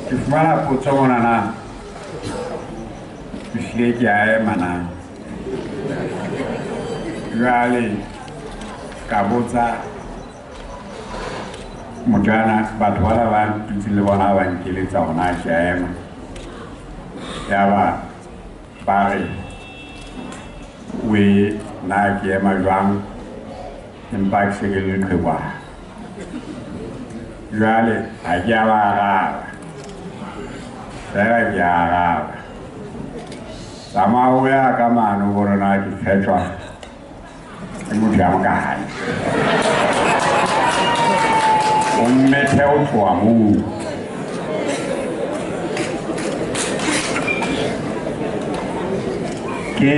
Ke fumana potso monana, ke hlile ke a ema na. Jwale ka botsa motho ana, batho bana ba ntutseng le bona ba nkeletsa hore na ke a ema. Yaba ba re we na ke ema jwang, empa ke se ke le leqhekwana. Jwale ha ke a ba araba, feela ke a araba. Tsamaya o ya ka mane o bone na ke kgethwa ke motho ya mokae. O mmethe o tloha moo. Ke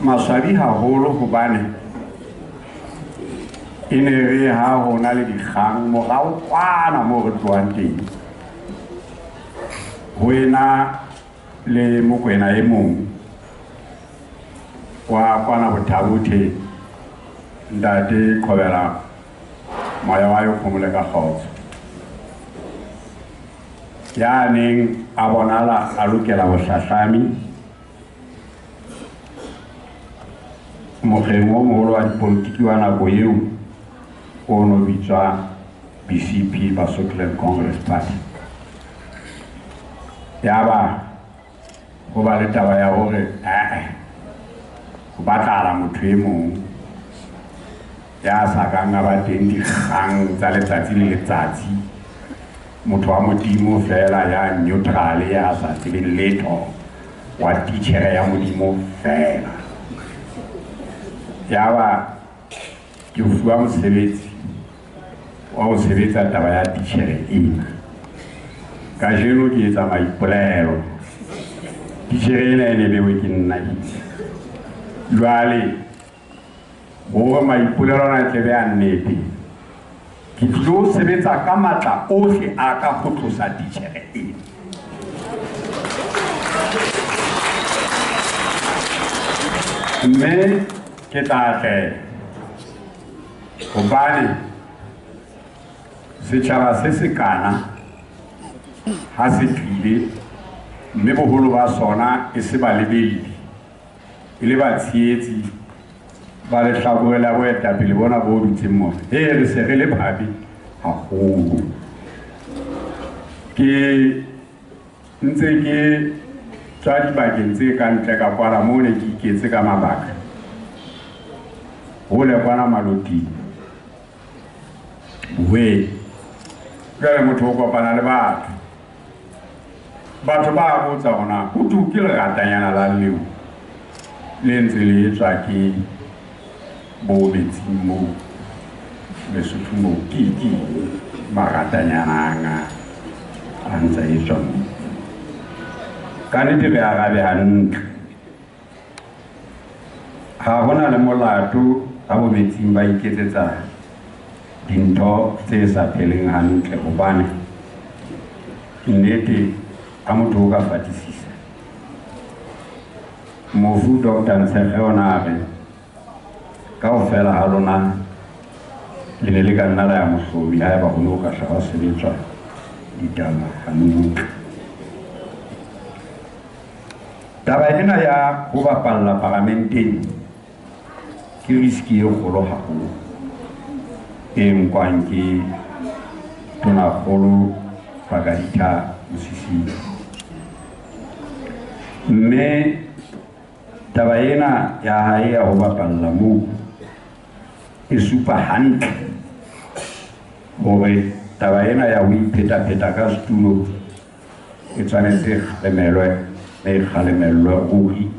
maswabi haholo hobane e ne re ha ho na le dikgang morao kwana moo re tlohang teng, ho ena le Mokwena e mong wa kwana Bothabothe, ntate Qhobela, moya wa hae o phomole ka kgotso, ya neng a bonala a lokela bohlahlami mokgeng o moholo wa dipolitiki wa nako eo o no bitswa BCP, Basotho Congress Party. Yaba ho ba le taba ya hore ho batlahala motho e mong ya sa kang a ba teng dikgang tsa letsatsi le letsatsi, motho wa Modimo fela ya neutral, ya sa tsebeng letho, wa titjhere ya Modimo fela. Yaba ke fuwa mosebetsi wa ho sebetsa taba ya titjhere ena. Kajeno ke etsa maipolelo, titjhere ena e ne bewe ke nna. Jwale hore maipolelo ana tle be a nnete, ke tlilo sebetsa ka matla ohle a ka ho tlosa titjhere ena. Mme ke tla atleha hobane setjhaba se sekana ha se tlile, mme boholo ba sona e se balebelli, e le batshehetsi ba lehlakore la boetapele bona bo dutseng mona. Re se re le babe haholo. Ke ntse ke tswa dibakeng tse ka ntle ka kwana moo ne ke iketse ka mabaka, hole kwana Maloting. Bohweng. Jwale motho o kopana le batho, batho ba botsa hore na ho thwe ke leratanyana la leo le ntse le etswa ke bo metsing moo Lesotho moo, ke maratanyana a ntse a etswa moo. Ka nnete re arabe hantle, ha hona le molato ha bo metsing ba iketsetsa dintho tse sa pheleng hantle, hobane nnete ha motho o ka fatisisa. Mofu Dr. Ntshekge ona a re kaofela ha lona le ne le ka nna la ya mohlomi haeba ho ne ho ka hla hwa sebetswa ditaba hantle. Taba ena ya ho bapalla paramenteng ke riski e kgolo haholo e nkwang ke Tonakgolo Pakalitha Mosisili. Mme taba ena ya hae ya ho bapalla moo e supa hantle hore taba ena ya ho iphetapheta ka setulo e tshwanetse kgalemelwe, e kgalemellwe ruri.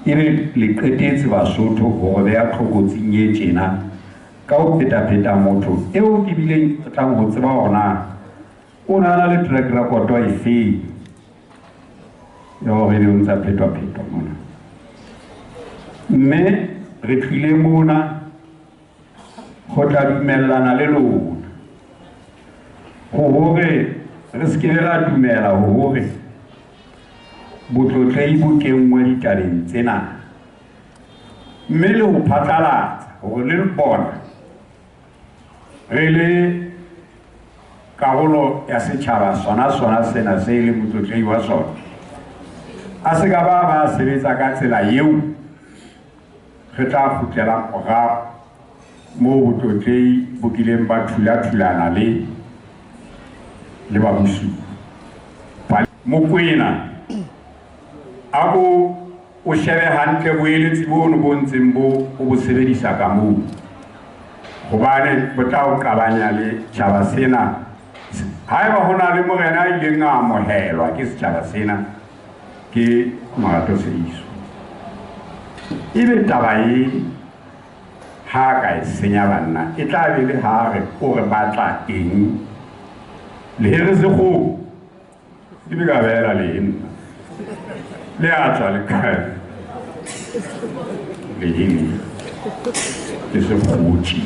Ebe le qetetse Basotho hore beha tlhokotsing e tjena ka ho phetapheta motho eo ke bileng tlang ho tseba hore na o na le track record efe ya hore ebe o ntsa phetwa-phetwa mona. Mme re tlile mona ho tla dumellana le lona hore re se ke ra dumela hore botlotlehi bo kenngwe ditabeng tsena, mme le ho phatlalatsa hore le bona re le karolo ya setjhaba sona sona sena se e leng motlotlehi wa sona a se ka ba ba sebetsa ka tsela eo re tla kgutlela morao moo botlotlehi bo kileng ba thula-thulana le babusi. Mokwena a bo o shebe hantle boeletsi bono bo ntseng bo o bo sebedisa ka moo, hobane bo tla o qabanya le tjhaba sena. Haeba ho na le morena a ileng a amohelwa ke setjhaba sena ke Morato Seiso, ebe taba e ha ka e senya banna e tla be le ha re o re batla eng lehere sekgobo ebe ka beela le nna le a tswa le kae lehele ke sekgotsi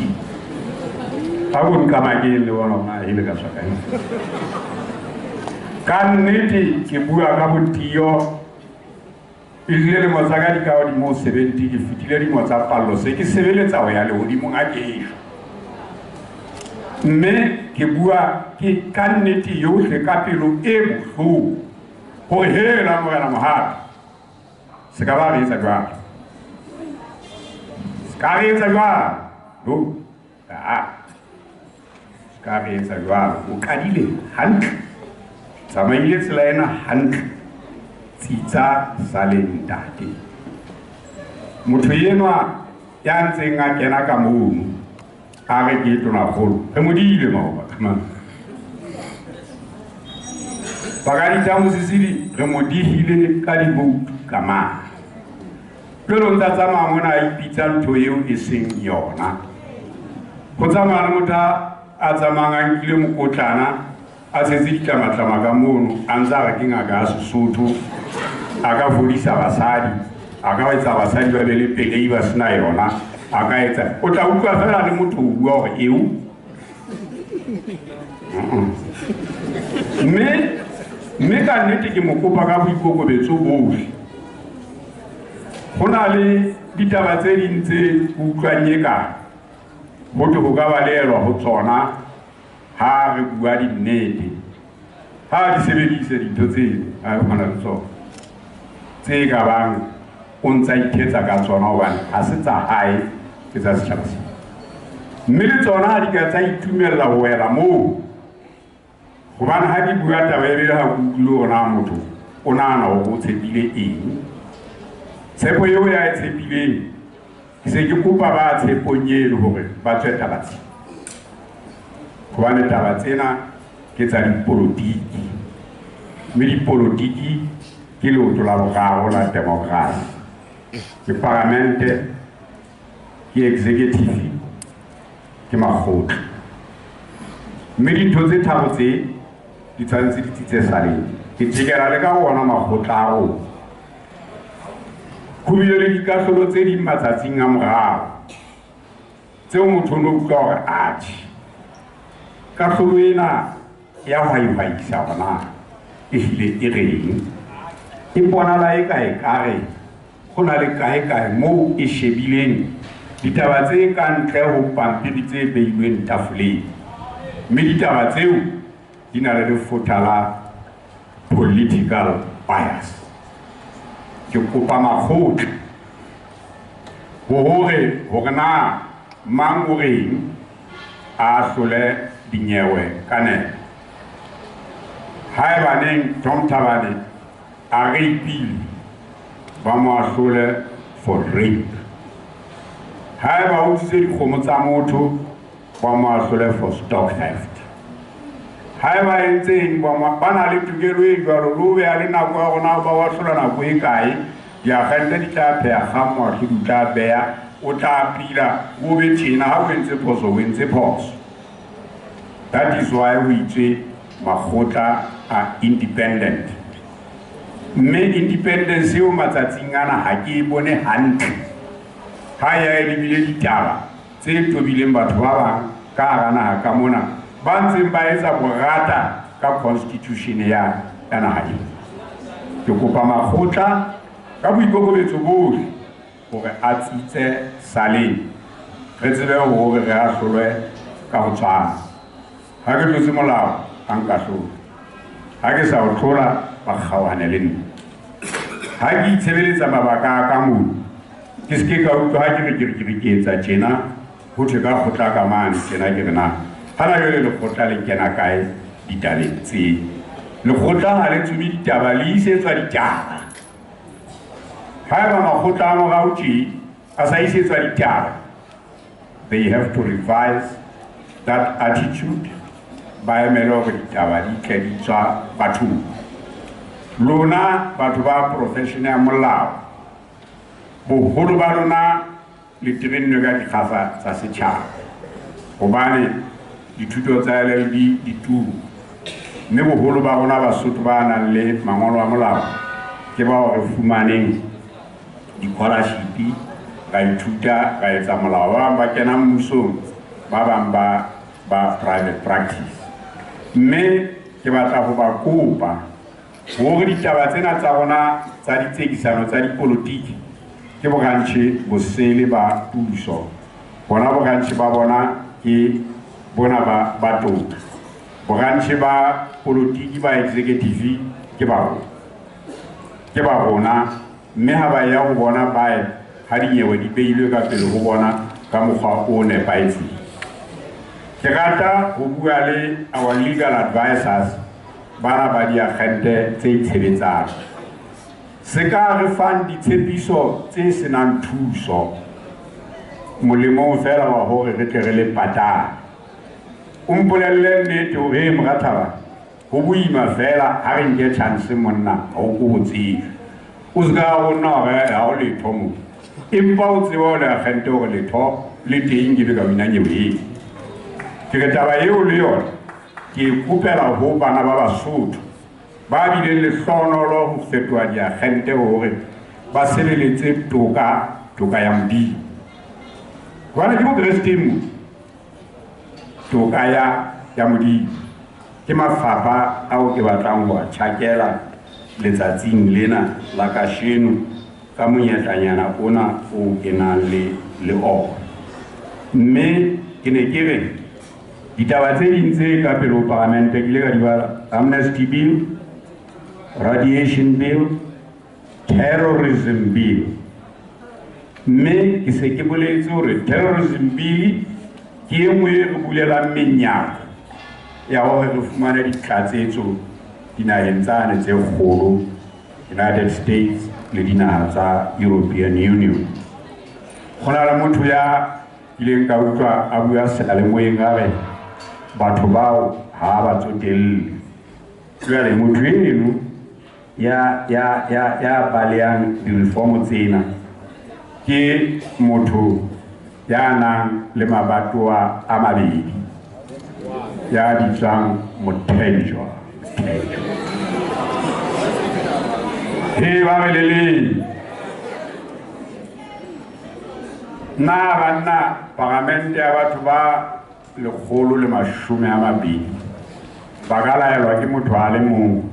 ha bo nkamakeng le bona hona hele ka tswa kae. Ka nnete ke bua ka botiyo ebile lemo tsa ka di ka hodimo 70 ke fetile dilemo tsa pallo se ke sebeletsa ho ya lehodimong a ke mme ke bua ke ka nnete yohle ka pelo e bohloko hore hela morena Mohato se ka ba re etsa jwalo, se ka re etsa jwalo, no a se ka re etsa jwalo. O qadile hantle, tsamaile tsela ena hantle, tsitsa sale ntate. Motho enwa ya ntseng a kena ka mono a re ke tonakgolo re mo diile maoba Pakadita Mosisili re mo dihile ka diboutu ka mane. Jwale o ntsa tsamaya mona a ipitsa ntho eo e seng yona. Ho tsamaya le motho a tsamayang a nkile mokotlana a tshetse ditlamatlama ka mono a ntse a re ke ngaka ya Sesotho a ka fodisa basadi, a ka etsa basadi ba be le pelei ba sena yona, a ka etsa o tla utlwa fela le motho o bua hore eo mme ka nnete ke mo kopa ka boikokobetso bohle. Ho na le ditaba tse ding tse utlwang eka ho thwe ho ka balehelwa ho tsona ha re bua dinnete. Ha di sebedise dintho tseno ha re kgona le tsona tse ka bang o ntsa ithetsa ka tsona hobane ha se tsa hae ke tsa setjhaba sena. Mme le tsona ha di ka tsa itumella ho wela moo, hobane ha di bua taba e bele ha ke utlwile hore na motho o nahana hore o tshepile eng. Tshepo eo ya e tshepileng ke se ke kopa ba tshepong eno hore ba tswe taba tsena, hobane taba tsena ke tsa dipolotiki, mme dipolotiki ke leoto la boraro la demokrasi. Ke paramente, ke executive, ke makgotla. Mme dintho tse tharo tse di tshwanetse di tsitse saleng. Ke tjekela le ka ona makgotla a rona. Ho bile le dikahlolo tse ding matsatsing a morao tseo motho o no utlwa hore atjhe kahlolo ena ya hwaihwaisa hona ehlile e reng, e bonala e ka ekare ho na le kae-kae moo e shebileng ditaba tse ka ntle ho pampiri tse beilweng tafoleng, mme ditaba tseo di na le lefotha la political bias. Ke kopa makgotla hore na mang o reng a hlole dinyewe ka nepo. Haebaneng Tom Thabane a rapeile, ba mo ahlole for rape. Haeba o utswitse dikgomo tsa motho, ba mo ahlole for stock theft. Haeba entse eng, ba na le tokelo e jwalo, le o beha le nako ya rona ba wa hlola nako e kae, diakgente di tla pheha kgang, moahlodi o tla beha, o tla pila, o be tjena, ha o entse phoso, o entse phoso. That is why ho itswe makgotla a independent. Mme independence eo matsatsing ana ha ke e bone hantle. Ha ya e lebile ditaba tse tobileng batho ba bang ka hara naha ka mona, ba ntseng ba etsa borata ka constitution ya naha ena. Ke kopa makgotla ka boikokobetso bohle hore a tsitse saleng, re tsebe hore re ahlolwe ka ho tshwana. Ha ke tlotse molao, a nkahlola. Ha ke sa o hlola, ba kgaohane le nna. Ha ke itshebeletsa mabaka a ka moo, ke se ke ka utlwa ha ke re ke re ke re ke etsa tjena, ho thwe ka kgotla ka mane tjena ke re na. Hana jwale lekgotla le kena kae ditabeng tse? Lekgotla ha le tsome ditaba, le isetswa ditaba. Haeba makgotla a morao tje a sa isetswa ditaba, they have to revise that attitude. Ba emele hore ditaba di tle di tswa bathong. Lona batho ba profession ya molao, boholo ba lona le terennwe ka dikgafa tsa setjhaba, hobane dithuto tsa LLB di turu, mme boholo ba rona Basotho ba nang le mangolo a molao ke bao re fumaneng di-scholarship, ra ithuta, ra etsa molao. Ba bang ba kena mmusong, ba bang ba private practice. Mme ke batla ho ba kopa hore ditaba tsena tsa rona tsa ditsekisano tsa dipolotiki ke borantjhe bosele ba puso. Bona borantjhe ba bona ke bona ba toka. Borantjhe ba polotiki ba executive ke ba rona. Ke ba rona, mme ha ba ya ho bona ba ha dinyewe di beilwe ka pele ho bona ka mokgwa o nepahetseng. Ke rata ho bua le our legal advisors, bana ba diakgente tse itshebetsang. Se ka re fang ditshepiso tse senang thuso molemong fela wa hore re tle re le patale. O mpolelle nnete hore, hey, Morathaba, ho boima fela ha re nke chance monna, ha o ko tsebe. O se ka ho nna hore ha o letho moo. Empa o tseba o le akgente hore letho le teng ke be ka wina nyewe eo. Ke re taba eo le yona ke e kopela ho bana ba Basotho ba bileng lehlohonolo ho fetoha diakgente hore ba sebeletse toka, toka ya Modimo. Hobane ke Bokresteng mo, toka ya Modimo ke mafapha ao ke batlang ho a tjhakela letsatsing lena la kasheno ka monyetlanyana ona o ke nang le ona. Mme ke ne ke re ditaba tse ding tse ka pele ho paramente ke ile ka di bala: amnesty bill, radiation bill, terrorism bill. Mme ke se ke boletse hore terrorism bill ke e nngwe e re bulelang menyako ya hore re fumane ditlatsetso dinaheng tsane tse kgolo, United States le dinaha tsa European Union. Ho na le motho ya ileng ka utlwa a bua seyalemoyeng a re batho bao ha ba tsotelle. Jwale motho eno ya balehang di-reform tsena ke motho ya nang le mabatowa a mabedi, ya bitswang Mothenjwa. He ba re le leng. Nna banna paramente ya batho ba 120 ba ka laelwa ke motho a le mong,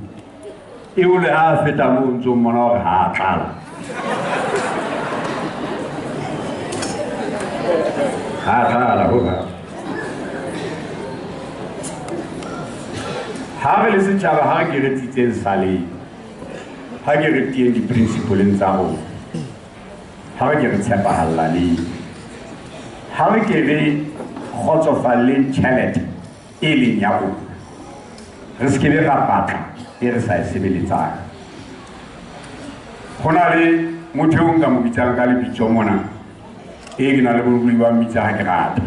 eo le ha a feta moo o ntso mmona hore ha a tlala. Ha a tlala ho hang. Ha re le setjhaba, ha re ke re tsitseng saleng, ha ke re tiyeng di-principle-eng tsa rona, ha re ke re tshepahallaneng, ha re ke re kgotsofalleng tjhelete e leng ya rona, re se ke be ra batla e re sa e sebeletsang. Ho na le motho eo nka mo bitsang ka lebitso mona, e ke na le bolokolohi ba mmitsa ha ke rata,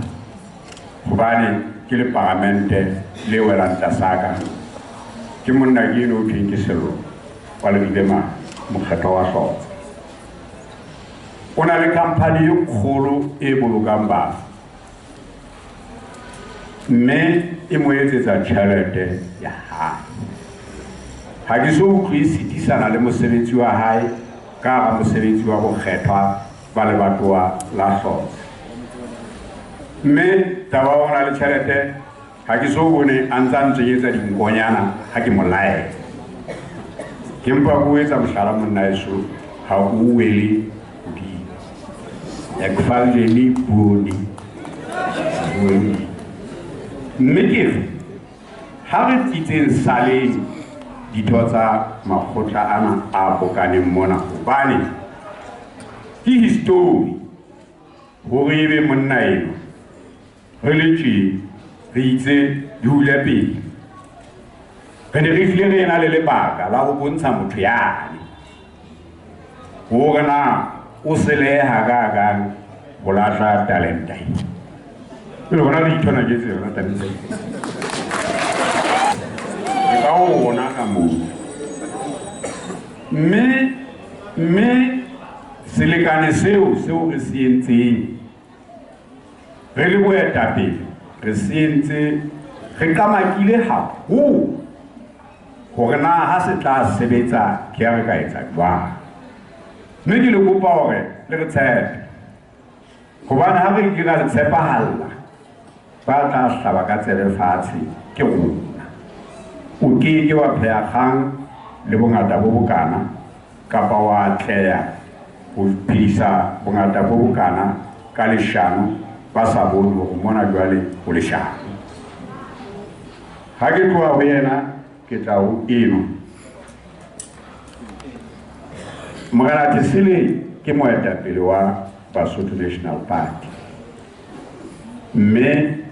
hobane ke le paramente le welang tlasa ka. Ke monna ke eno ho thweng ke Sello wa Lebibema, mokgethwa wa Hlotse. O na le company e kgolo e bolokang bafu, mme e mo etsetsa tjhelete ya hae. Ha ke so utlwe e sitisana le mosebetsi wa hae ka hara mosebetsi wa bokgethwa ba lebatowa la Hlotse. Mme taba ya hore o na le tjhelete, ha ke so bone a ntsa ntsenyetsa dinkonyana ha ke mo laela. Ke mpa ke o etsa mohlala monna heso, ha o wele hodimo. Ekfallele poone. Mme ke re, Ha re tsitseng saleng ditho tsa makgotla ana a bokaneng mona, hobane ke history hore ebe monna eno re le tje re itse di hule pele. Re ne re hlile re ena le lebaka la ho bontsha motho yane hore na o seleha ka kang ho lahla talenta e. Pele hona le ithona ke tsena talenta e. Ke ka ona ka moo. Mme selekane seo re se entseng re le boetapele, re se entse re qamakile haholo hore na ha se tla sebetsa ke ya re ka etsa jwang. Mme ke le kopa hore le re tshepe, hobane ha re ke ra le tshepahalla, ba tla hlaba ka tsebe fatshe ke rona. O ke ke wa pheha kgang le bongata bo bokana, kapa wa atleha ho phedisa bongata bo bokana ka leshano, ba sa bone hore mona jwale ho leshano. Ha ke tloha ho yena, ke tla ho enwa. Morena Thesele ke moetapele wa Basotho National Party. Mme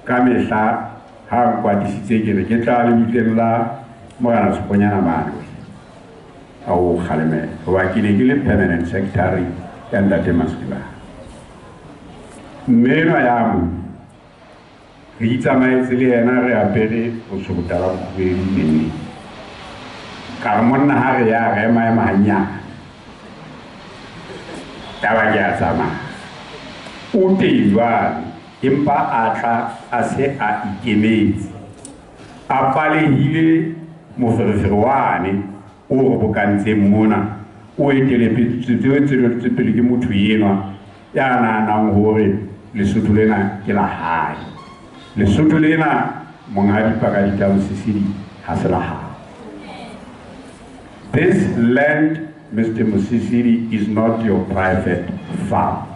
ka mehla ha nkwatisitse ke re ke tla lebitleng la Morena Sekgonyana mane a o kgalemela, hoba ke ne ke le permanent secretary ya Ntate Masibana. Mme enwa ya mo re itsamaetse le yena re apere botsho botala bokgubedu neng. Ka re monna ha re ya re ema ema hanyane. Taba ke a tsamaya. O teng jwale, empa a tla a se a ikemetse. A palehile moferefere wane o re bokantseng mona, o etelepetse pele ke motho enwa ya nahanang hore Lesotho lena ke la hae. Lesotho lena monghadi Pakalitha Mosisili ha se la hae. This land, Mr. Mosisili, is not your private farm.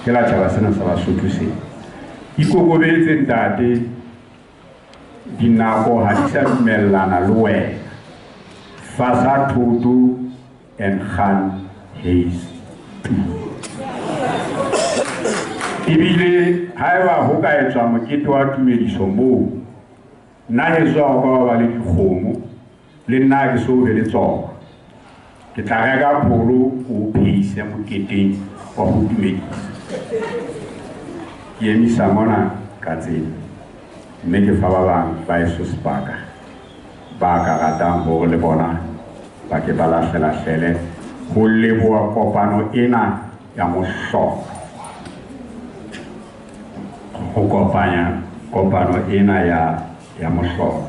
Ke la tjhaba sena sa Basotho sena. Ikokobetse ntate, dinako ha di sa dumellana le wena. Fasa thoto and kgan haze tu. Ebile haeba ho ka etswa mokete wa tumediso moo, nna heso ha o ka wa ba le dikgomo, le nna ke so be le tsona. Ke tla reka pholo o phehise moketeng wa ho tumedisa. Ke emisa mona ka tsela, mme ke fa ba bang ba eso sebaka ba ka ratang hore le bona ba ke ba lahlelahlele ho leboha kopano ena ya mohlolo. Ho kopanya kopano ena ya mohlolo.